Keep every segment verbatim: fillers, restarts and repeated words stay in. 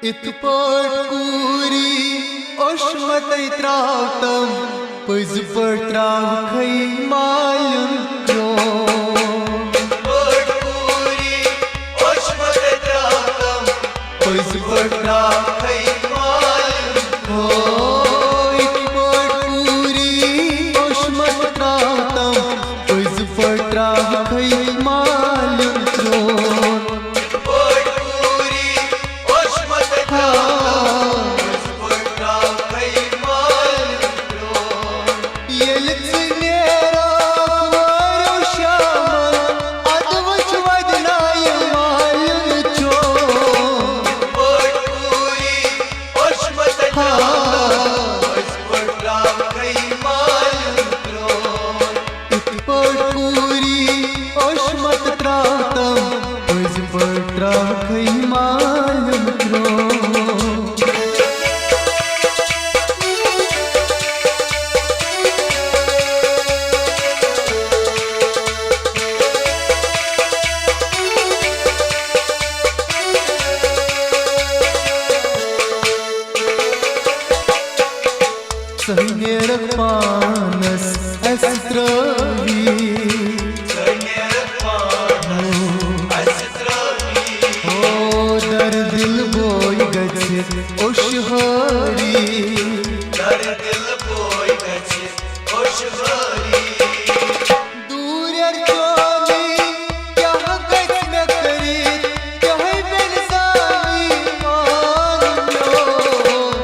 اِتھ پٲٹھۍ کوٗری اوشمَتَے ترٛاوتم، پٔزۍ پٲٹھۍ ترٛاوکھَے مالیُن کرٛوم۔ اِتھ پٲٹھۍ کوٗری اوشمَتَے ترٛاوتم، پٔزۍ پٲٹھۍ ترٛاوکھَے مالیُن کرٛوم۔ اِتھ پٲٹھۍ کوٗری اوشمَتَے ترٛاوتم، پٔزۍ پٲٹھۍ ترٛاوکھَے مالیُن کرٛوم۔ ییٚلہِ ژٕ نیران وٲرِو شامَن، اَدٕ وٕچھ وَدنایہِ مالیُن چون۔ یِتھ پٲٹھۍ کوٗری اوشمَتَے ترٛاوتم، پٔزۍ پٲٹھۍ ترٛاوکھَے مالیُن کرٛوم۔ ژٕ نیرکھ پانس اَسہِ ترٲوی۔ ژٕ نیرکھ پانس اَسہِ ترٲوی۔ او در دل بوے گژھِ اوشہاری۔ در دل بوے گژھِ اوشہاری۔ دوٗرٮ۪ر چونی کیٛاہ گژھِ مےٚ کٔرِتھ، کیٛاہ بٮ۪نزانی مانُن میون۔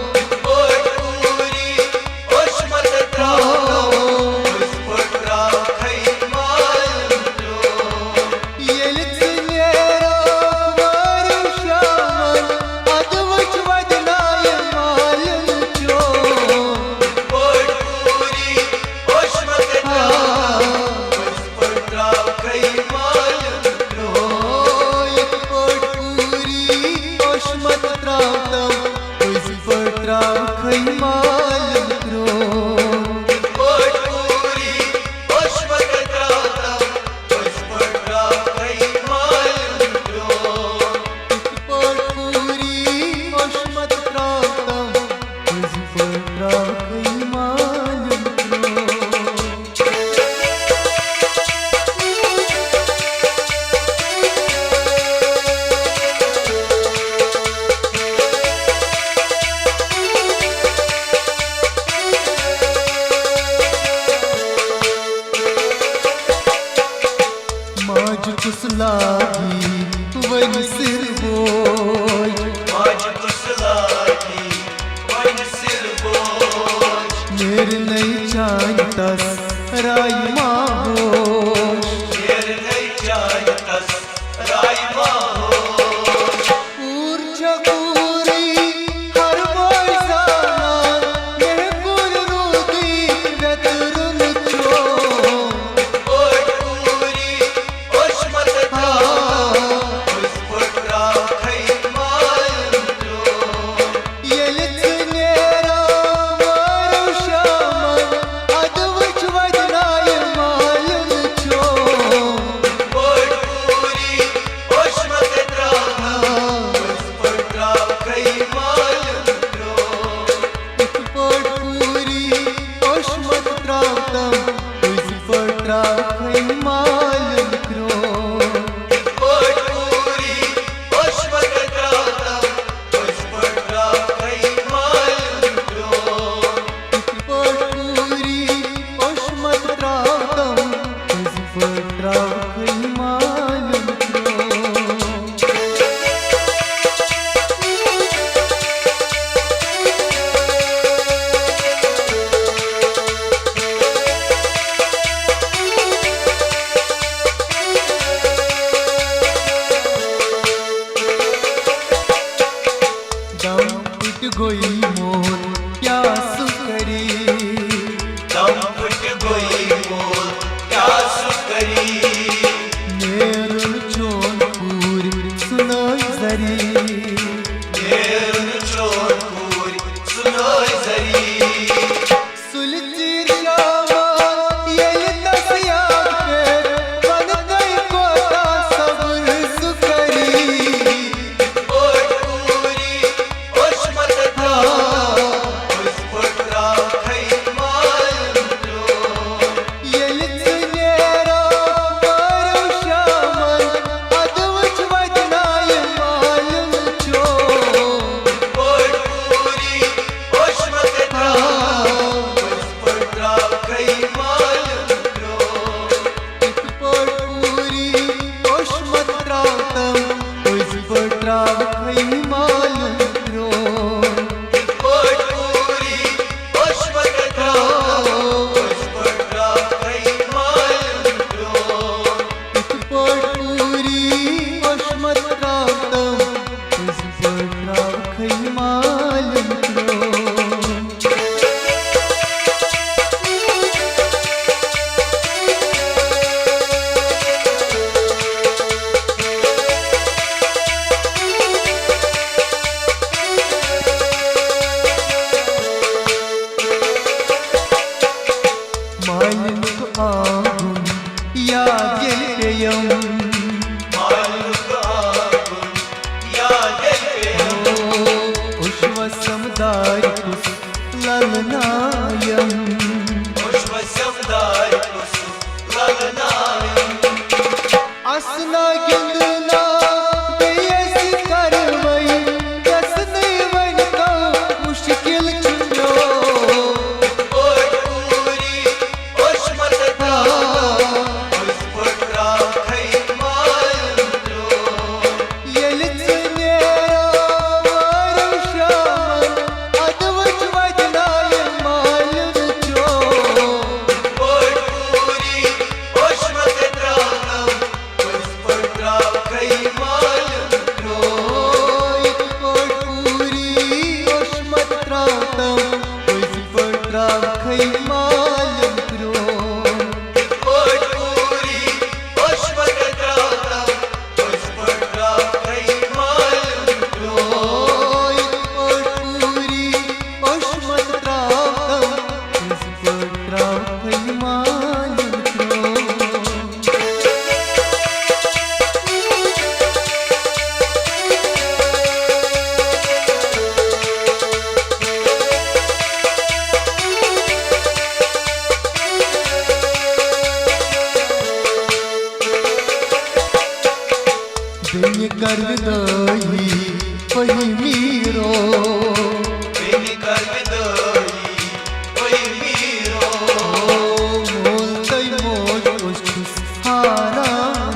ییٚلہِ ژٕ نیران وٲرِو شامَن، اَدٕ وٕچھ وَدنایہِ مالیُن چون۔ یِتھ پٲٹھۍ کوٗری اوشمَتَے ترٛاوتم، پٔزۍ پٲٹھۍ ترٛاوکھَے مالیُن کرٛوم۔ یِتھ پٲٹھۍ کوٗری اوشمَتَے ترٛاوتم، پٔزۍ پٲٹھۍ ترٛاوکھَے مالیُن کرٛوم۔ یِتھ پٲٹھۍ کوٗری اوشمَتَے ترٛاوتم، پٔزۍ پٲٹھۍ ترٛاوکھَے مالیُن کرٛوم۔ ماجہِ کُس لاگہِ وۄنۍ سِر بوج۔ ماجہِ کُس لاگہِ وۄنۍ سِر بوج۔ نیرنَے چانہِ تَس رایہِ ما ہوش۔ نیرنَے چانہِ تَس رایہِ ما ہوش۔ کوٗر چھےٚ کوٗرٕے ہر بوے زانان، مےٚ کوٚر روٗدٕے وٮ۪ترُن چون۔ ییٚلہِ ژٕ نیران وٲرِو شامَن، اَدٕ وٕچھ وَدنایہِ مالیُن مالُک آبُن یادے پیٚم۔ او، اوشوس سمدارِ کُس للنایم۔ اوشوس سمدارِ کُس للنایم۔ اسنا گِنٛدنا بیٚیہِ أسۍ کروے، یژھنٕے ؤنۍ تو مُشکِل چھُ میون۔ اوش پوٗری، اوش مت ترٛاو، أسۍ پٲٹھۍ ترٛاوکھے مالُن ترٛوو۔ ییٚلہِ ژٕ نیران وٲرِو شامن، اَدٕ وٕچھ وَتہِ نایہِ مالِن چوب۔ اوش پوٗری، اوش مت ترٛاو، أسۍ پٲٹھۍ ترٛاوکھے مالِن ترٛوو۔ یِتھ پٲٹھۍ پوٗری اوش مت ترٛاو تم، أسۍ پٲٹھۍ ترٛاوکھے مالِن ترٛوو۔ یِتھ پٲٹھۍ پوٗری اوش مت ترٛاو تم، أسۍ پٲٹھۍ ترٛاوکھے مالِن ترٛوو۔ یِتھ پٲٹھۍ پوٗری اوش مت ترٛاو تم، أسۍ پٲٹھۍ ترٛاوکھے مالِن ترٛوو۔ بیٚنہِ کر ودٲعی، پٔہِمی رو۔ بیٚنہِ کر ودٲعی، پٔہِمی رو۔ مول تہٕ موج، بہٕ چھُس حیران۔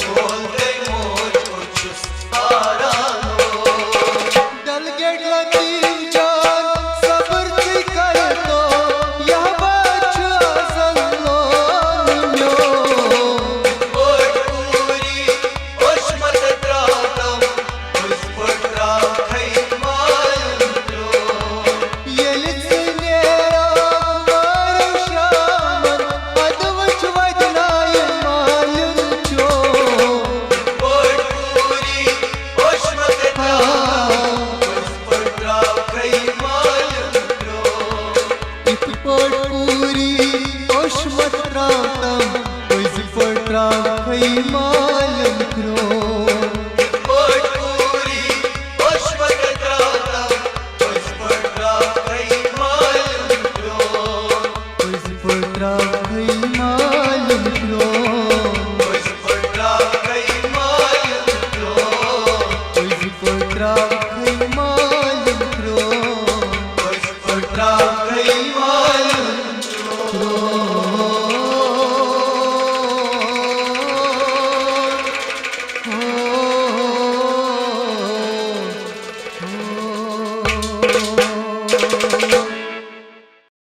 مول تہٕ موج، بہٕ چھُس حیران۔ ڈیلیگیٹ لطیف جان، صبر تُہۍ کر تو، یہوہ چھُ ازل لون میون۔ اوش پوٗری، اوش مت ترٛاو تم، أسۍ پٲٹھۍ ترٛاوکھے مالِن ترٛوو۔ ییٚلہِ ژٕ نیران وٲرِو شامن، اَدٕ وٕچھ وَتہِ نایہِ مالِن چوب۔ اوش پوٗری، اوش مت ترٛاو تم، أسۍ پٲٹھۍ ترٛاوکھے مالِن ترٛوو۔ یِتھ پٲٹھۍ پوٗری اوش مت ترٛاو تم، أسۍ پٲٹھۍ ترٛاوکھے مالِن ترٛوو۔